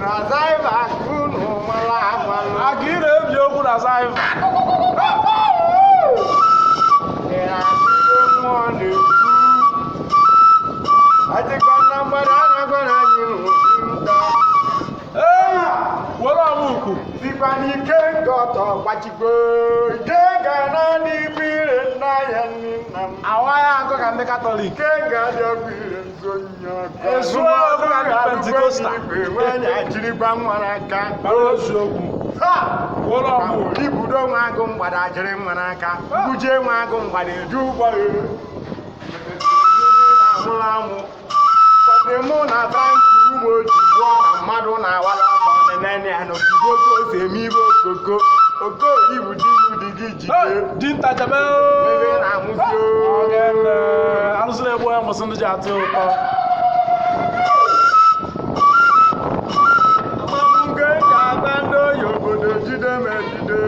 na cypher unu mara amalụ. Aka ị na-ebi okwu na cypher. Ị na-asị ibe mmụọ na-ekwu. Achịkwa na mgbada a na-agwa na anyị n'ụdị nta. Ei, were ọmụkwu. Sikwa n'ike nke ọtọ gbachikwo ike ga naanị ibu ire nna ya nne nna m. Awa ya akụ ka ndị Katọlik. Ike ga dị ọkụ ire nzo nye ọkụ. Ezu ọkụ ka ndị Pentikọstal. Nwaanyị ajirikwa nwa n'aka. Mara eziokwu. Ha! Were ọmụkwu. Ibudo nwa agụ mgbada jiri nwa n'aka. Buje nwa agụ mgbada eju ụgbọ elu. Amụrụ amụ. Kpọtị mụ na Frank ụmụ oji gbuo na mmadụ na-awala afọ nenene ya n'obodo otu o si eme ibe okoko. Okoyi bụ di gị di gị jide. Ei, dinta jebe. Ebe na-amụzi Ogene. Alụsị na-egbu onye mbọsị ndị ji atụ ya ụtọ. Amamnge ga-agba ndị oyi obodo jide m ejide.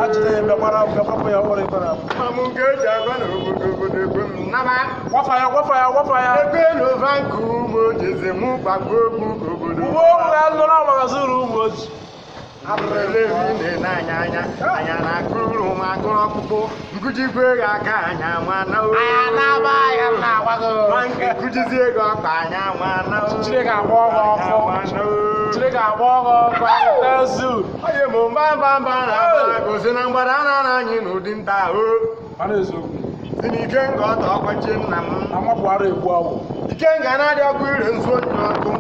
Ajide ya bịakwara bịakwapụ ya ọrụ ịtara. Amamnge ji agba n'obodo obodo ekwe m naba. Gwafa ya, gwafa ya, gwafa ya. Ebe na Frank ụmụ ojizi mụ gbagbo okwu ka obodo. Ugbo okwu na ndụ na magazin ụmụ oji. Abụrụlevi na-ene anya anya anya na-akụrụ m akụrụ ọkpụkpụ nkụjikwa ego aka anya nwana o. Frank nkụjizi ego ọkpa anya nwana o. Chineke agba ọgwụ ọkụ. Anya nwana o. Chineke agba ọgụ ọkụ. Ezu. Onye bụ mba mba mba na-agba gosi na mgbada a na-ana anyị n'ụdị nta o. Mara eziokwu. Si n'ike nga ọtọ ọkọchị nna m. Amapụ ara egbu awụ. Ike nga na-adị ọkụ ire nzu onye ọkụ.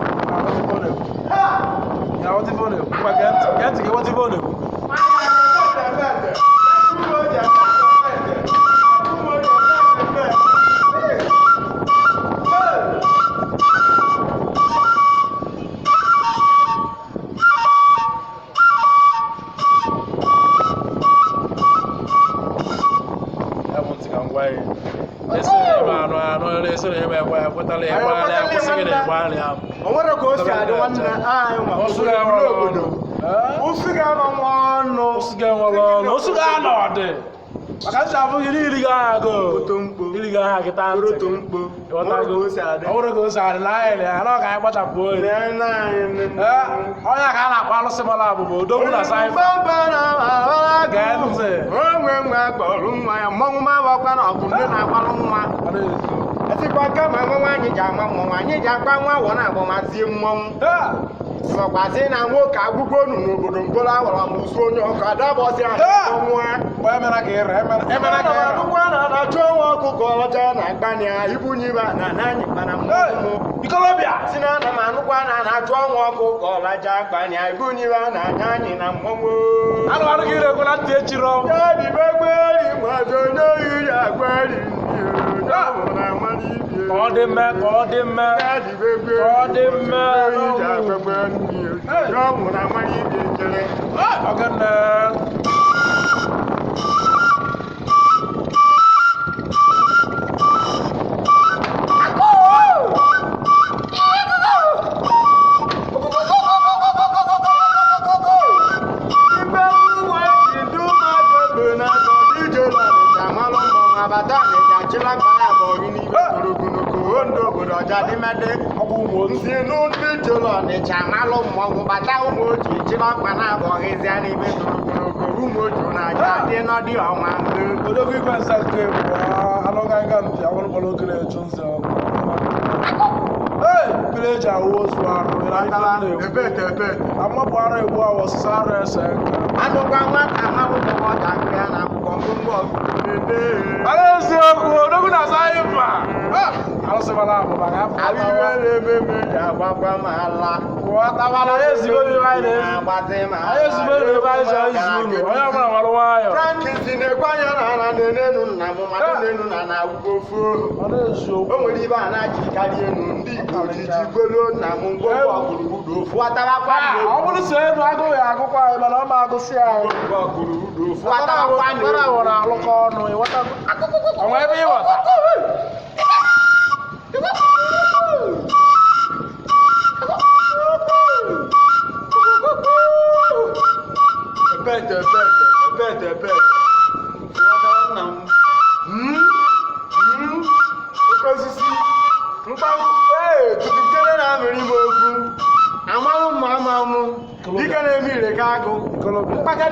Ya ghọta ife ọ na-ekwu. Ngwa gee ntị, gee ntị ka ịghọta ife ọ na-ekwu. Ya bụ ntị ka m gwa gị. Esi na ebe anụ anụ, esi na ebe ekwe ekwetala ya, ekwegharị ya, kwụsị gị na ekwegharị ya. O nwere ka o si adị nwanne anyị nwa Ụsụ ga-enwere obodo. ọnụ. Ee? Ụsụ ga-ama nwa ọnụ. Ụsụ ga-enwere ọnụ. Ụsụ ga-anọ ọdị. Maka nsị abụghị gị n'iri gị aha gị. Otomkpo. Iri gị aha gị taa ntị. Orotomkpo. O nwere ka o si adị. Ọ nwere ka o si adị na anyị na ya ka anyị kpachapụ oyi. Lee nna anyị nne m. Ee, onye ka a na-akpọ alụsị mara abụba odogwu na cypher. Gee ntị. Onwe nwa kpọrọ nwa ya mmọnwụ ma agbakwa na ọgụ ndị na-agbalụ nwa. Mara eziokwu. Esikwa kama nwa anyị ji ama mmọnwụ anyị ji akpa nwa wọ na agbamazie mmọnwụ. Ee, Sọkwasị na nwoke agwụgwọ onu n'obodo mkpụrụ awọrọ m usu onye ọkụ adabọsị Ee! ọnwụ onye mere ka ịra, emere ka ịra. Akwụkwọ na na-achụ ọnwa ọkụkọ ọcha na-agbanye ya ibunye ibe na n'anyị mana Ee, mmọnwụ ikolobịa. si na ana m anụkwa na na-achụ ọnwa ọkụkọ ọlaja agbanye ya ibunye ibe na anya anyị na mmọnwụ. Anụ anụ gị na-ekwu na ntị echirọ. Ka ọ dị mme, ka ọ dị mme. Ka ọ dị mme. Ee, ogene. Ọ bụ ụmụ otu. Nsi n'ụdị jụrụ Ọnịcha malụ mmọnwụ bata ụmụ oji chịrị ọkpa na-abọghịzịa n'ime toro ogologo ụmụ oji na-aja dị n'ọdị ọnwa mbụ. Odogwu igwe nsa nke bụ anụ ganga mpi awụrụ kpọrọ oke na-echu nze ọkụ. Ee, mmiri eji awụ ozu arụ, ị na ife m na-ekwu. Ebete ebete. Amapụ ara egbu awụ ọsịsa arụ ese nke. Anụkwa nwata malụ nwatakịrị a na-akwụkwọ mgbomgbo ọgụgụ. Mara eziokwu, odogwu na-asa anyị mma. Alụsị mara abụba ka afọ Ahụ iwe na-eme eme ji agbakwa m ala. Ghọtabara, anyị ezigbo ebe anyị na-ezi. Na-agbazi m ala. Anyị ezigbo ebe anyị ji izu unu. Onye ọbụla nwere nwayọọ. Frank si na-ekwe anya na ala na-enenu nna m ma na-enenu na na akwụkwọ ofu. Mara eziokwu. O nwere ibe a na-achịkarị enu ndị Igbo ji ji kwelu nna m mgbomgbo ọgụrụ ofu atabakwa Ọ bụrụ so elu agụụ ya agụkwa anyị mana ọ ma agụsị anyị. mgbomgbo ọgụrụ ofu Mara atabakwa awụrụ alụkọ ọnụ, ịghọtago? Ọ nwee ebe ịghọta? Ebete ebete ebete ebete. Ghọtara nna m. Mm? Mm? Oke osisi. Mkpanwụ. Ee, tutu nkele na-amịrị m okwu. Amalụ m ma ama mụ. Dike na-eme ire ka agụ. Ikolobịa. Mkpaka.